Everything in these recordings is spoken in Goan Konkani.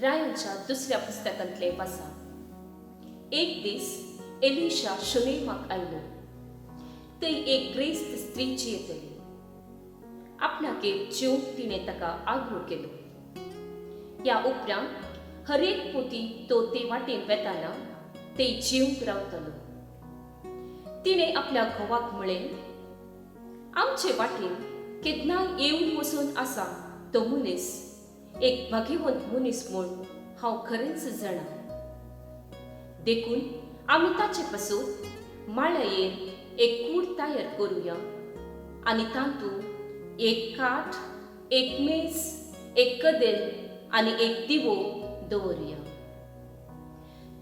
रायांच्या दुसऱ्या पुस्तकांतलें वाचा. एक दीस एलिशा शुनेमाक आयलो. थंय एक ग्रेस्त स्त्री जियेतली. आपणाक एक जेवंक तिणें ताका आग्रो केलो. ह्या उपरांत हर एक पोती तो ते वाटेन वेताना ते जेवंक रावतालो. तिणें आपल्या घोवाक म्हळें, आमचे वाटेन केन्नाय येवन वचून आसा तो मनीस एक भाग्यवंत मनीस म्हूण हांव खरेंच जाणा. देखून आमी ताचे पासून माळयेर एक कूड तयार करुया आनी तातूंत एक काठ, एक मेज, एक कदेल आनी एक दिवो दवरुया.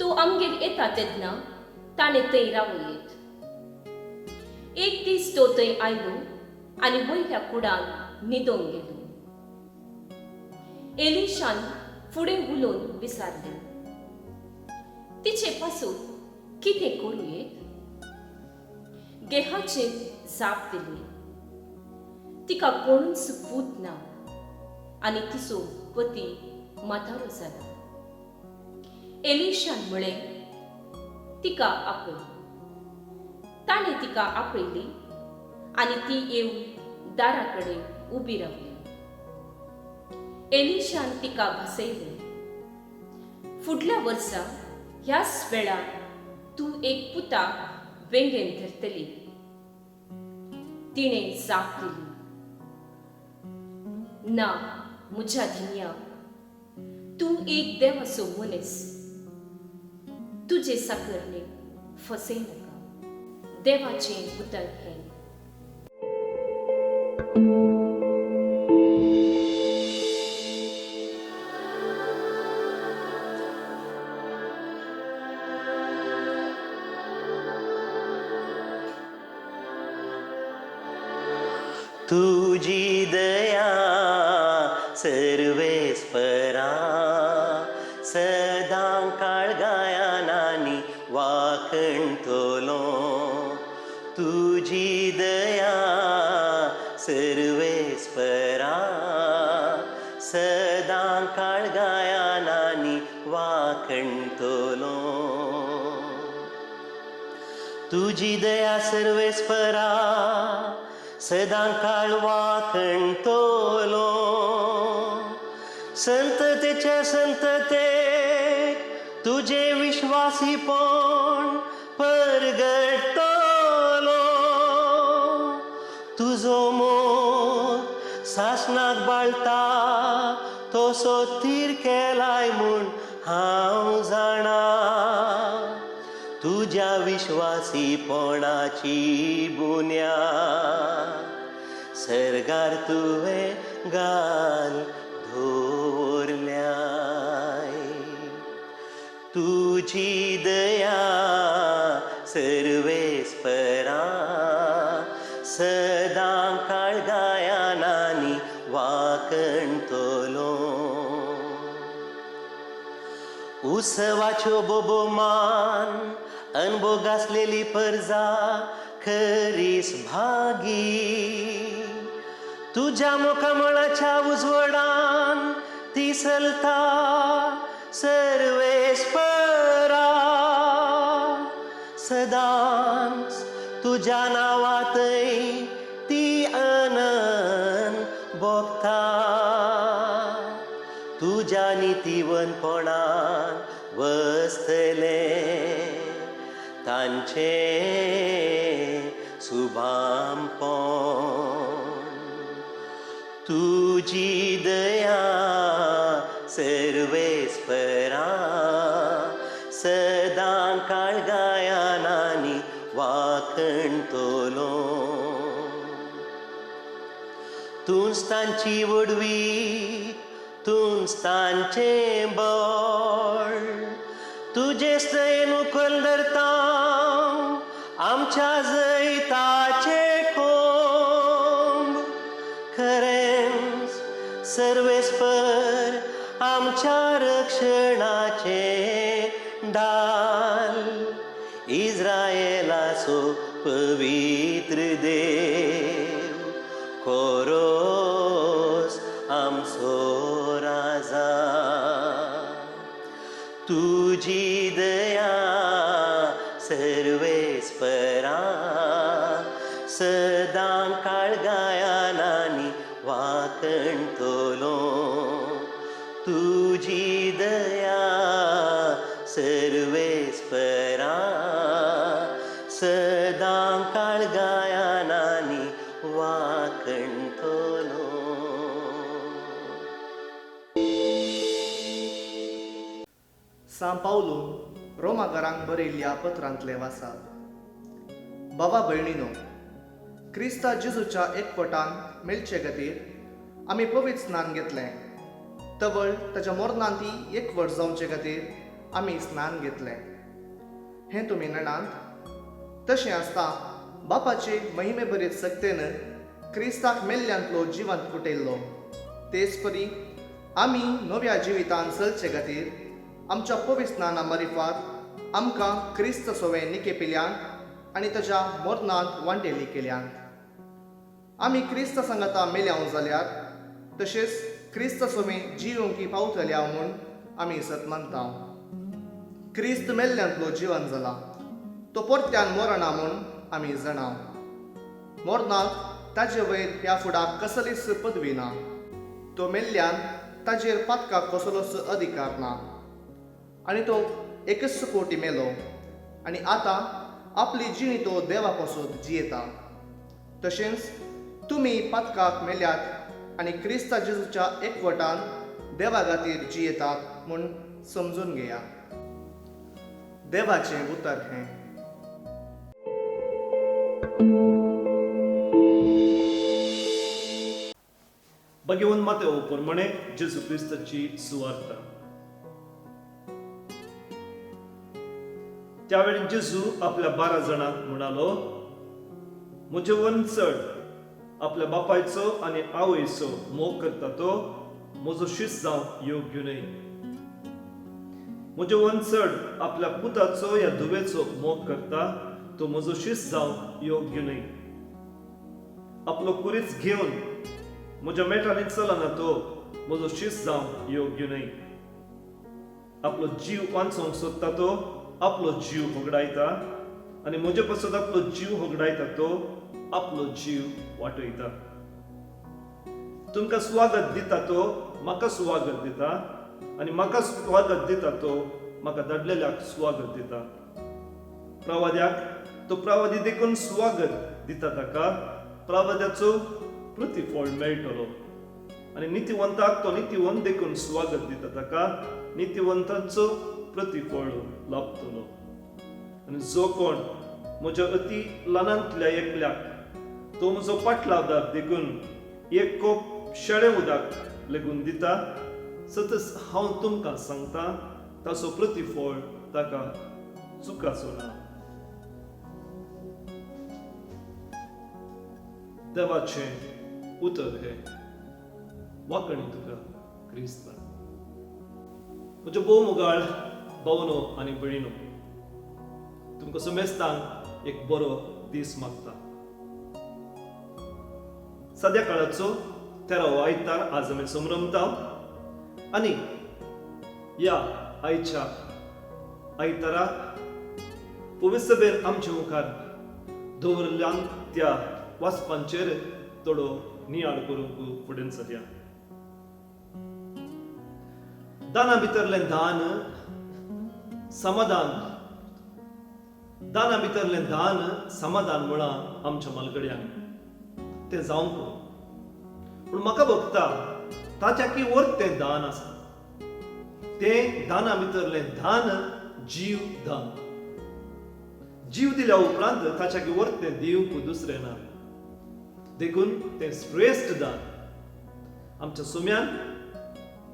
तो आमगेर येता तेन्ना ताणें थंय रावं येत. एक दीस तो थंय आयलो आनी वयल्या कुडांत न्हिदोंक गेलो. एलिशान फुडें उलोवन विचारलें, तिचे पासून कितें करूं येत? गेहाजीन जाप दिली, तिका कोणूच पूत ना आनी तिचो पती म्हातारो जाला. एलिशान म्हळें, तिका आपय. ताणें तिका आपयली आनी ती येवन दारा कडेन उबी रावली. एलिशान तिका भासयलें, फुडल्या वर्सा ह्याच वेळार तूं एक पुताक वेंगेन धरतली. तिणें जाप दिली, ना म्हज्या धनया, तूं एक देवाचो मनीस, तुजे चाकरणेक फसय नाका. देवाचें उतर हें. तुजी दया सर्वेस्परा सदां काळ गायनांनी वाखणतलो. तुजी दया सर्वेस्परा सदां काळ गायनांनी वाखणतलो. तुजी दया सर्वेस्परा सदां काळ वाखणतलो. संततेचे संतते तुजे विश्वासीपण परगटतलो. तुजो मोग सासणाक बाळता तसो थीर केलाय म्हूण हांव जाणा. तुज्या विश्वासीपणाची बुन्याद सर्गार तुवें घाल दवरल्याय. तुजी दया सर्वेस्परा सदां काळ गायनांनी वाखणतलो. उत्सवाच्यो बोबोमान अनभोगासलेली परजा खरीच भागी. तुज्या मुखामळाच्या उजवडान ती चलता सर्वेस्परा. सदांच तुज्या नांवांतय ती आनंद भोगता. तुज्या नितीवंतपणान वसतले तांचे सुभामपण. तुजी दया सर्वेस्परा सदां काळ गायनांनी वाखणतलो. तूंच तांची व्हडवीक, तूंच तांचें बळ. तुजे दयेन उखल धरता आमच्या जैताचे कोंब. खरेंच सर्वेस्पर आमच्या रक्षणाचे ढाल, इस्रायलाचो पवित्र देव. कोरोस आमचो राजा. तुजी दया सर्वेस्परा सदां काळगायानांनी वाकणतलो. तुजी दया सर्वेस्परा सदां काळगायानांनी वाकणतलो. सां पावलून रोमाकारांक बरयल्ल्या पत्रांतलें वासात. बाबा भयणीनो, क्रिस्ता जेजूच्या एकवटान मेळचे खातीर आमी पवित्र स्नान घेतलें. तवळ ताच्या मरणांत ती एकवट जावचे खातीर आमी स्नान घेतलें. हें तुमी नेणात? तशें आसता बापाचे महिमे बरीत सक्तेन क्रिस्ताक मेल्ल्यांतलो जिवंत उठयल्लो, तेच परी आमी नव्या जिवितान चलचे खातीर आमच्या पवित्र स्नाना मारिफात आमकां क्रिस्त सोवें निकेपिल्यान आनी ताच्या मरणांत वांटेली केल्यान. आमी क्रिस्त सांगाता मेल्याव जाल्यार तशेंच क्रिस्त सोवें जियोंकी पावतल्या म्हूण आमी सत मानता. क्रिस्त मेल्ल्यांतलो जिवन जाला, तो परत्यान मरना म्हूण आमी जाणा. मरणाक ताजे वयर ह्या फुडाक कसलीच पदवी ना. तो मेल्ल्यान ताजेर पातकाक कसलोच अधिकार ना. आनी तो एकच कोटी मेलो आनी आतां आपली जिणी तो देवा पासून जियेता. तशेंच तुमी पातकाक मेल्यात आनी क्रिस्ता जेजूच्या एकवटान देवा खातीर जियेतात म्हूण समजून घेया. देवाचें उतर हें. भगवंत मातेव प्रमाणे जेजू क्रिस्ताची सुवार्ता. त्यावेळी जेजू आपल्या 12 जाणांक म्हणालो, म्हजे वन चड आपल्या बापायचो आनी आवयचो मोग करता तो म्हजो शिस्त जावंक योग्य न्हय. म्हजे वन चड आपल्या पुताचो या धुवेचो मोग करता तो म्हजो शिस्त जावंक योग्य न्हय. आपलो कुरीच घेवन म्हज्या मेटांनी चलना तो म्हजो शिस्त जावंक योग्य न्हय. आपलो जीव वांचोवंक सोदता तो आपलो जीव होगडायता आनी म्हजे पासत आपलो जीव होगडायता तो आपलो जीव वाटयता. तुमकां स्वागत दिता तो म्हाका स्वागत दिता आनी म्हाका स्वागत दिता तो म्हाका धाडलेल्याक स्वागत दिता. प्रवाद्याक तो प्रवादी देखून स्वागत दिता ताका प्रवाद्याचो प्रतिफळ मेळटलो आनी नितीवंताक तो नितीवंत देखून स्वागत दिता ताका नितीवंताचो प्रतिफळ लाभतलो. आनी जो कोण म्हज्या अती ल्हानांतल्या एकल्याक तो म्हजो पाटलावदार देखून एक कोप शेळें उदक लेगून दिता, सतच हांव तुमकां सांगता ताचो प्रतिफळ ताका चुकाचो ना. देवाचें उतर हें. वांकणी तुका क्रिस्ता. म्हज्यो भोव मोगाळ भावनो आनी भयणीनो, तुमकां समेस्तांक एक बरो दीस मागता. सद्या काळाचो 13वो आयतार आज आमी संभ्रमता आनी ह्या आयच्या आयतारा पवित्र सभेन आमच्या मुखार दवरिल्ल्यान त्या वाचपांचेर थोडो नियाळ करूंक फुडें सरया. दाना भितरलें दान समाधान, दाना भितरलें दान समाधान म्हळां आमच्या मालगड्यांक तें जावंक. पूण म्हाका भोगता ताच्या की वर्त तें दान आसा. तें दाना भितरलें दान जीव दान. जीव दिल्या उपरांत ताच्या की वर्त तें दिवंक दुसरें ना, देखून तें श्रेश्ठ दान. आमच्या सुम्यान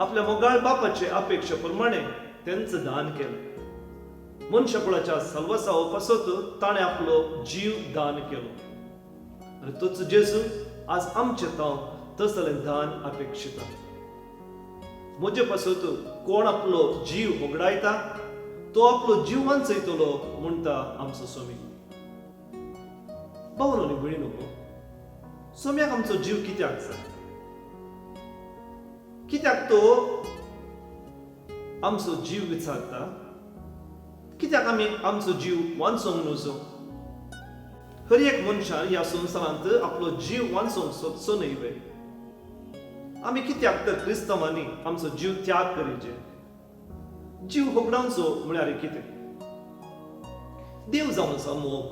आपल्या मोगाळ बापाचे अपेक्षा प्रमाणे तेंच दान केलें. मनशाकुळाच्या सलवसाव पासत ताणें आपलो जीव दान केलो आनी तोच जेजू आज आमचे तांव तसलें दान अपेक्षिता. म्हजे पासत कोण आपलो जीव होगडायता तो आपलो जीव वांचयतलो म्हणटा आमचो स्वामी. भावनो आनी भयणीनो, सोम्याक आमचो जीव कित्याक जाय? कित्याक तो आमचो जीव विचारता? कित्याक आमी आमचो जीव वांचोवंक नजो? हर एक मनशान ह्या संवसारांत आपलो जीव वांचोवंक सोदचो न्हय वे? आमी कित्याक तर क्रिस्तांवांनी आमचो जीव त्याग करीजे? जीव होगडावचो म्हळ्यार कितें? देव जावन आसा मोग.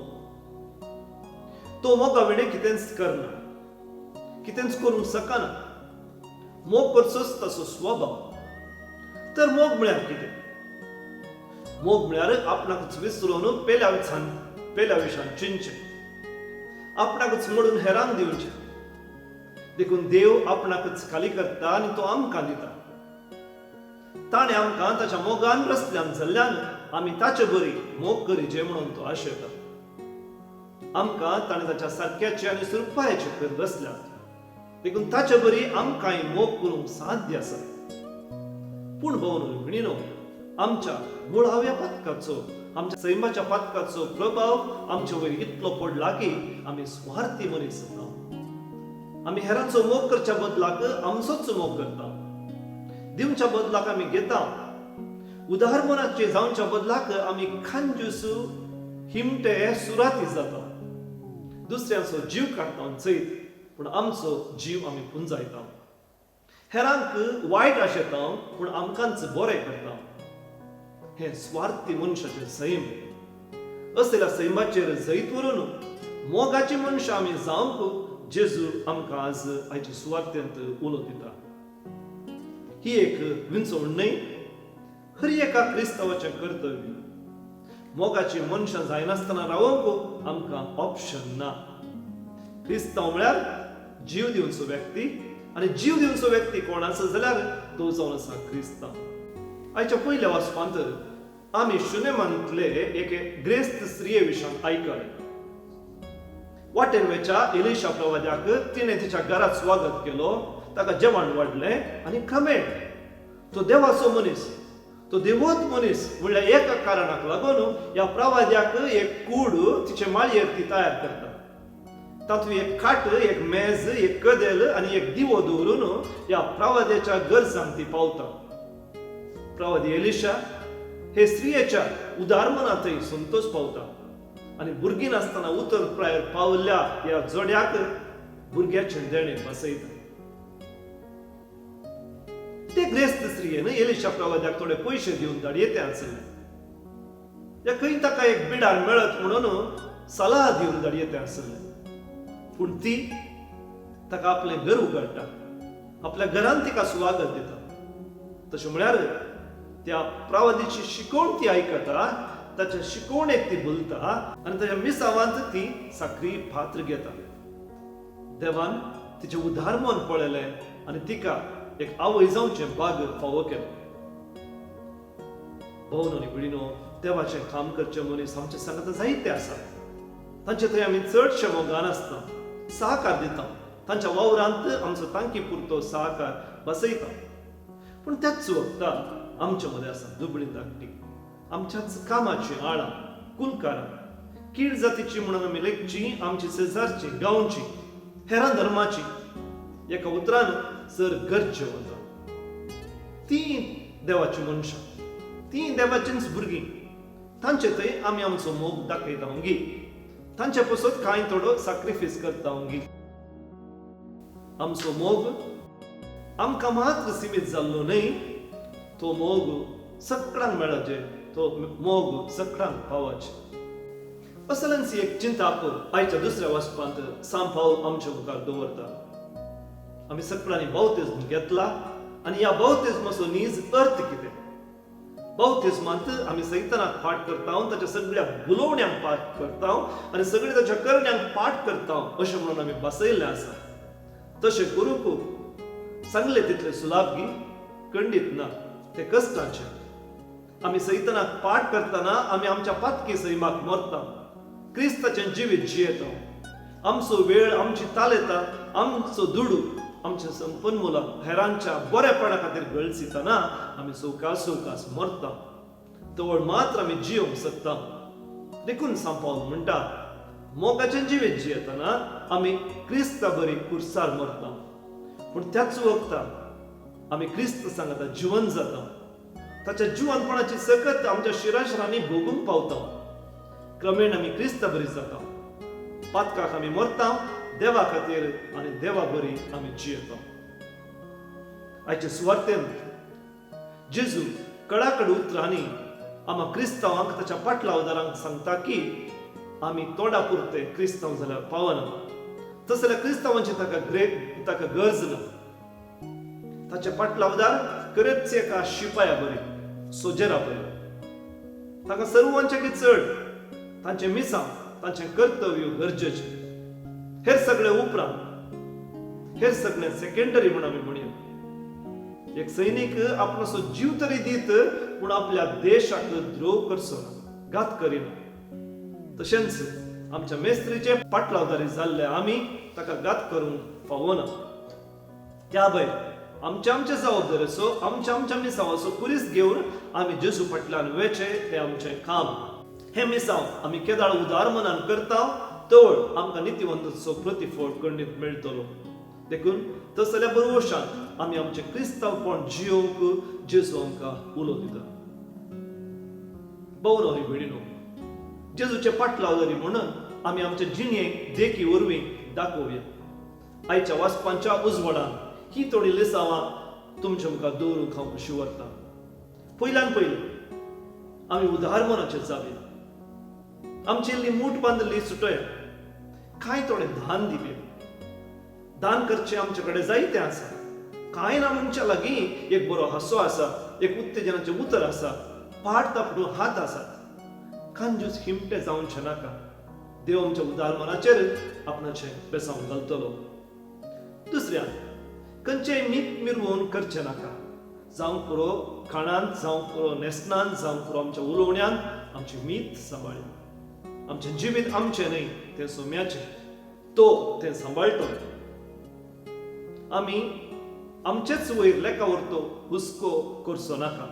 तो मोगा विणें कितेंच करना, कितेंच करूंक शकना. मोग करचोच ताचो स्वभाव. तर मोग म्हळ्यार कितें? मोग म्हळ्यार आपणाकच विसरून पेल्या विशान चिंतचें, आपणाकच मोडून हेरांक दिवचें. देखून देव आपणाकच खाली करता आनी तो आमकां दिता. ताणें आमकां ताच्या मोगान रसल्यान जाल्ल्यान आमी ताचे बरी मोग करीचे म्हणून तो आशेता. आमकां ताणें ताच्या सारक्याचे आनी सुरपायाचे कर रसल्यात, देखून ताचे बरी आमकांय मोग करूंक साध्य आसा. पूण भोवन भयणीनो, आमच्या मुळाव्या पातकाचो, आमच्या सैमाच्या पातकाचो प्रभाव आमचे वयर इतलो पडला की आमी स्वार्थी मनीस जाता. आमी हेरांचो मोग करच्या बदलाक आमचोच मोग करता. दिवच्या बदलाक आमी घेता. उदार मनाचे जावच्या बदलाक आमी खांजूस, हिमटे, सुराती जाता. दुसऱ्यांचो जीव काडटा चयत, पूण आमचो जीव आमी पुंजायता. हेरांक वायट आशेता, पूण आमकांच बरें करता. हें स्वार्थी मनशाचें सैम. असल्या सैमाचेर जैत व्हरून मोगाची मनशां आमी जावंक जेजू आमकां आज आयचे सुवार्तेंत उलो दिता. ही एक विंचवण न्हय, हर एका क्रिस्तांवाचें कर्तव्य. मोगाची मनशां जायनासतना रावंक आमकां ऑप्शन ना. क्रिस्तांव म्हळ्यार जीव दिवचो व्यक्ती, आनी जीव दिवचो व्यक्ती कोण आसा जाल्यार तो जावन आसा क्रिस्तांव. आयच्या पयल्या वाचपांत आमी शुनेमांतले एके ग्रेस्त स्त्रिये विशांत आयकलें. वाटेन वेच्या एलिशा प्रवाद्याक तिणें तिच्या घरात स्वागत केलो, ताका जेवण वाडलें आनी क्रमेण तो देवाचो मनीस, तो देवत मनीस म्हणल्यार एका कारणाक लागून ह्या प्रवाद्याक एक कूड तिचे माळयेर ती तयार करता. तातूंत एक खाट, एक मेज, एक कदेल आनी एक दिवो दवरून ह्या प्रवाद्याच्या गरजांक ती पावता. प्रवादी एलिशा हे स्त्रियेच्या उदार मनांतय संतोश पावता आनी भुरगीं नासतना उतर प्रायर पावल्ल्या ह्या जोड्याक भुरग्याचें देणें बसयता. ते ग्रेस्त स्त्रियेन एलिशा प्रवाद्याक थोडे पयशे दिवन धाडयेते आसले. या खंय ताका एक बिडार मेळत म्हणून सलाह दिवन धाडयेते आसले. पूण ती ताका आपलें घर उगडटा, आपल्या घरान तिका स्वागत दिता. तशें म्हळ्यार त्या प्रवादीची शिकवण ती आयकता, ताच्या शिकवणेक ती भुलता आनी ताच्या मिसावांत ती साकरी पात्र घेता. देवान तिचें उदार मन पळयलें आनी तिका एक आवय जावचें भाग फावो केलें. भोवन आनी भयणीनो, देवाचें काम करचें मनीस आमचे सांगात जायते आसात. तांचे थंय आमी चडशे मोगान आसता, सहकार दिता, तांच्या वावरांत आमचो तांकी पुरतो सहकार बसयता. पूण त्याच वखता आमचे मदें आसा दुबळी धाकटी, आमच्याच कामाची आळां, कुलकारां, कीड जातीची म्हणून आमी लेखची, आमची शेजारची, गांवची, हेरां धर्माची, एका उतरान सर गरजे वता. ती देवाची मनशां, ती देवाचींच भुरगीं. तांचे थंय आमी आमचो मोग दाखयता गी, तांचे पसत कांय थोडो साक्रिफीस करता गी. आमचो मोग आमकां मात्र सिमीत जाल्लो न्हय, तो मोग सगळ्यांक मेळाचे, तो मोग सगळ्यांक पावाचे. असलेंच एक चिंताप आयच्या दुसऱ्या वाचपांत सांत पावल आमच्या मुखार दवरता. आमी सगळ्यांनी बावतिज्म घेतला आनी ह्या बावतिज्माचो नीज अर्थ कितें? बावतिज्मांत आमी सैतानाक पाठ करता, ताच्या सगळ्या बुलोवण्यांक पाठ करता आनी सगळे ताच्या करण्यांक पाठ करता अशें म्हणून आमी बसयल्लें आसा. तशें करूंक सांगलें तितलें सुलाभ गी? खंडीत ना, तें कश्टाचें. आमी सैतानाक पाठ करतना आमी आमच्या पातकी सैमाक मरता, क्रिस्ताचें जिवीत जियेता. आमचो वेळ, आमची तालेता, आमचो दुडू, आमचें संपन्न मुलां हेरांच्या बरेपणा खातीर गळसितना आमी सवकास सवकास मरता. तवळ मात्र आमी जियोंक शकता. देखून सांत पावल म्हणटा, मोगाचें जिवीत जियेतना आमी क्रिस्ता बरी कुर्सार मरता, पूण त्याच वखता आमी क्रिस्त सांगता जिवन जाता. ताच्या जिवनपणाची सकत आमच्या शिराशिरांनी भोगूंक पावता. क्रमेण आमी क्रिस्ता बरी जाता. पातकाक आमी मरता, देवा खातीर आनी देवा बरी आमी जियेता. आयचे सुवार्तेंत जेजू कडाकड उतरांनी आमा क्रिस्तांवांक ताच्या पाटलावदारांक सांगता की आमी तोंडा पुरते क्रिस्तांव जाल्यार पावना, तस जाल्यार क्रिस्तांवांची ताका गरज ना. ताचे पाटलावदार खरेंच एका शिपाया बरी, सोजेरा बरी. ताका सर्वांच्या चड तांचें मिसांव, तांचें कर्तव्य गरजेचें. हेर सगळे उपरांत, हेर सगळे सेकेंडरी म्हूण आमी म्हणया. एक सैनीक आपणाचो जीव तरी दीत पूण आपल्या देशाक द्रोह करचो ना, घात करिना. तशेंच आमच्या मेस्त्रीचे पाटलावदारी जाल्ले आमी ताका घात करूंक फावना. त्या भायर आमच्या आमच्या जबाबदारेचो, आमच्या आमच्या मिसांवाचो कुरीस घेवन आमी जेजू फाटल्यान वेचें हें आमचें काम. हें मिसांव आमी केदाळ उदार मनान करता तवळ आमकां नितिवंताचो प्रतिफळ खंडीत मेळटलो. देखून तस जाल्यार बरवशान आमी आमचें क्रिस्तांवपण जियोवंक जेजू आमकां उलो दिता. भोवन हरी भयणीनो, जेजूचे पाटलावदारी म्हणून आमी आमचे जिणेक देखी वरवीं दाखोवया. आयच्या वाचपांच्या उजवाडान ही थोडी लिसांवां तुमच्या मुखार दवरूंक हांव खुशी व्हरता. पयल्यान पयलें आमी उदार मनाचेर जावया. आमची इल्ली मूठ बांदिल्ली सुटोया, कांय थोडें दान दिवया. दान करचें आमचे कडेन जायतें आसा. कांय ना मनशा लागीं एक बरो हांसो आसा, एक उत्तेजनाचें उतर आसा, पाट तापडून हात आसात. कंजूस हिमटे जावचें नाका. देव आमच्या उदार मनाचेर आपणाचें बेसांव घालतलो. दुसऱ्या, खंयचेय मीत मिरवून करचें नाका. जावंक पुरो खाणांत, जावंक पुरो न्हेसणांत, जावंक पुरो आमच्या उलोवण्यांत आमची मीत सांबाळया. आमचें जिवीत आमचें न्हय, तें सोम्याचें, तो तें सांबाळटलो. आमी आमचेच वयर लेखा व्हरतो हुस्को करचो नाका.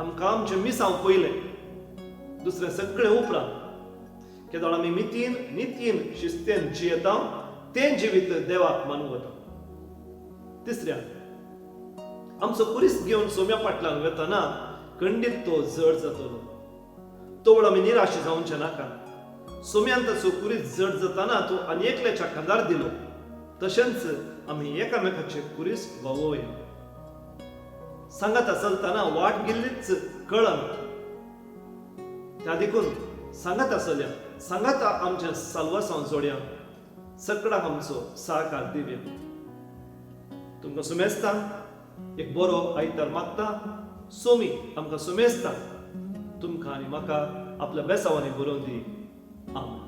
आमकां आमचें मिसांव पयलें, दुसरें सगळें उपरांत. केदोळ आमी मितीन नितीन शिस्तेन जियेता तें जिवीत देवाक मानवता. तिसऱ्या, आमचो कुरीस घेवन सोम्या फाटल्यान वेतना खंडीत तो जड जातलो. तवळ आमी निराश जावचें नाका. सोम्यान ताचो कुरीस जड जाताना तो आनी एकल्याच्या खांदार दिलो, तशेंच आमी एकामेकाचे कुरीस व्हांवोवया. सांगाता चलतना वाट गेल्लीच कळना, त्या देखून सांगाता चलया, सांगाता आमच्या साल्वासांव जोडया, सगळ्यांक आमचो सहकार दिवया. तुमकां सुमेस्ता एक बरो आयतार मागता. सोमी आमकां सुमेस्ता तुमकां आनी म्हाका आपल्या बेसांवांनी बरोवन दी. आमेन.